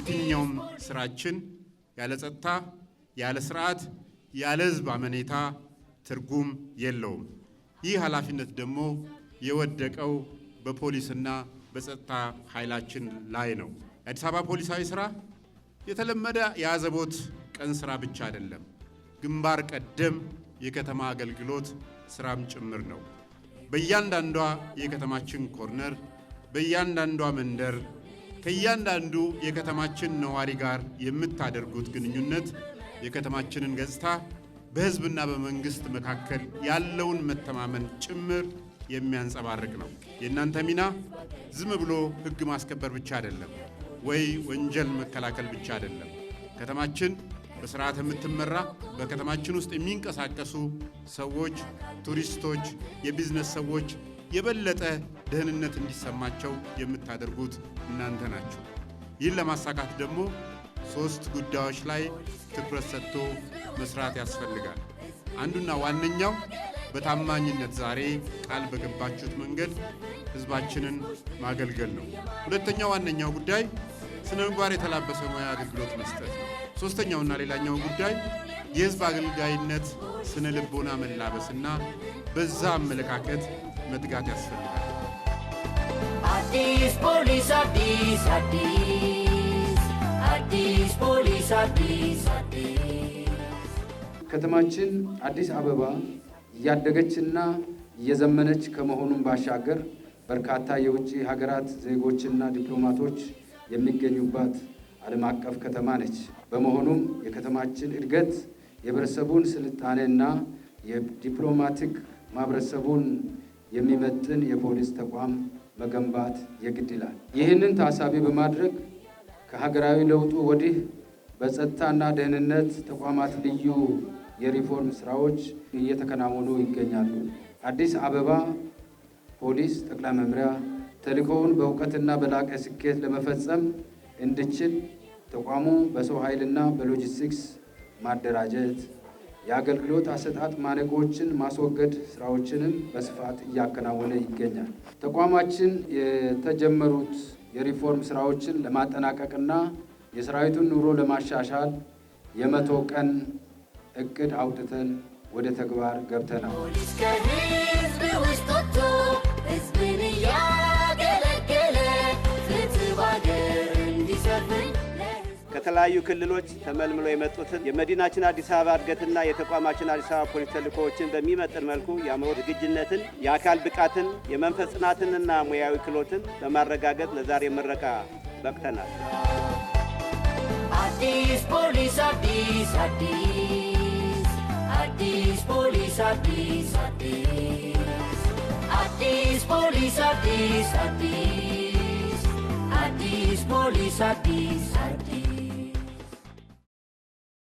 የትኛውም ስራችን ያለ ጸጥታ፣ ያለ ስርዓት፣ ያለ ህዝብ አመኔታ ትርጉም የለውም። ይህ ኃላፊነት ደግሞ የወደቀው በፖሊስና በጸጥታ ኃይላችን ላይ ነው። የአዲስ አበባ ፖሊሳዊ ስራ የተለመደ የአዘቦት ቀን ስራ ብቻ አይደለም፣ ግንባር ቀደም የከተማ አገልግሎት ስራም ጭምር ነው። በእያንዳንዷ የከተማችን corner፣ በእያንዳንዷ መንደር፣ ከእያንዳንዱ የከተማችን ነዋሪ ጋር የምታደርጉት ግንኙነት የከተማችንን ገጽታ፣ በህዝብና በመንግስት መካከል ያለውን መተማመን ጭምር የሚያንጸባርቅ ነው። የእናንተ ሚና ዝም ብሎ ህግ ማስከበር ብቻ አይደለም፣ ወይ ወንጀል መከላከል ብቻ አይደለም። ከተማችን በስርዓት የምትመራ፣ በከተማችን ውስጥ የሚንቀሳቀሱ ሰዎች፣ ቱሪስቶች፣ የቢዝነስ ሰዎች የበለጠ ደህንነት እንዲሰማቸው የምታደርጉት እናንተ ናችሁ። ይህን ለማሳካት ደግሞ ሶስት ጉዳዮች ላይ ትኩረት ሰጥቶ መስራት ያስፈልጋል። አንዱና ዋነኛው በታማኝነት ዛሬ ቃል በገባችሁት መንገድ ህዝባችንን ማገልገል ነው። ሁለተኛው ዋነኛው ጉዳይ ስነ ምግባር የተላበሰ ሙያ አገልግሎት መስጠት ነው። ሶስተኛውና ሌላኛው ጉዳይ የህዝብ አገልጋይነት ስነ ልቦና መላበስና በዛ አመለካከት መትጋት ያስፈልጋል። አዲስ ፖሊስ፣ አዲስ፣ አዲስ፣ አዲስ ፖሊስ፣ አዲስ፣ አዲስ። ከተማችን አዲስ አበባ እያደገችና እየዘመነች ከመሆኑም ባሻገር በርካታ የውጭ ሀገራት ዜጎችና ዲፕሎማቶች የሚገኙባት ዓለም አቀፍ ከተማ ነች። በመሆኑም የከተማችን እድገት የህብረተሰቡን ስልጣኔና የዲፕሎማቲክ ማህበረሰቡን የሚመጥን የፖሊስ ተቋም መገንባት የግድ ይላል። ይህንን ታሳቢ በማድረግ ከሀገራዊ ለውጡ ወዲህ በጸጥታና ደህንነት ተቋማት ልዩ የሪፎርም ስራዎች እየተከናወኑ ይገኛሉ። አዲስ አበባ ፖሊስ ጠቅላይ መምሪያ ተልዕኮውን በእውቀትና በላቀ ስኬት ለመፈጸም እንዲችል ተቋሙ በሰው ኃይልና በሎጂስቲክስ ማደራጀት፣ የአገልግሎት አሰጣጥ ማነቆዎችን ማስወገድ ስራዎችንም በስፋት እያከናወነ ይገኛል። ተቋማችን የተጀመሩት የሪፎርም ስራዎችን ለማጠናቀቅና የሰራዊቱን ኑሮ ለማሻሻል የ100 ቀን እቅድ አውጥተን ወደ ተግባር ገብተናል። ፖሊስ ከህዝብ ውስጥ ወጥቶ ህዝብን እያገለገለ ፍትህ ባገር እንዲሰፍን ለህዝብ ከተለያዩ ክልሎች ተመልምለው የመጡትን የመዲናችን አዲስ አበባ እድገትና የተቋማችን አዲስ አበባ ፖሊስ ተልዕኮዎችን በሚመጥን መልኩ የአእምሮ ዝግጁነትን፣ የአካል ብቃትን፣ የመንፈስ ጽናትንና ሙያዊ ክህሎትን በማረጋገጥ ለዛሬ ምረቃ በቅተናል። አዲስ ፖሊስ፣ አዲስ፣ አዲስ፣ አዲስ ፖሊስ፣ አዲስ፣ አዲስ፣ አዲስ ፖሊስ፣ አዲስ፣ አዲስ፣ አዲስ ፖሊስ፣ አዲስ፣ አዲስ።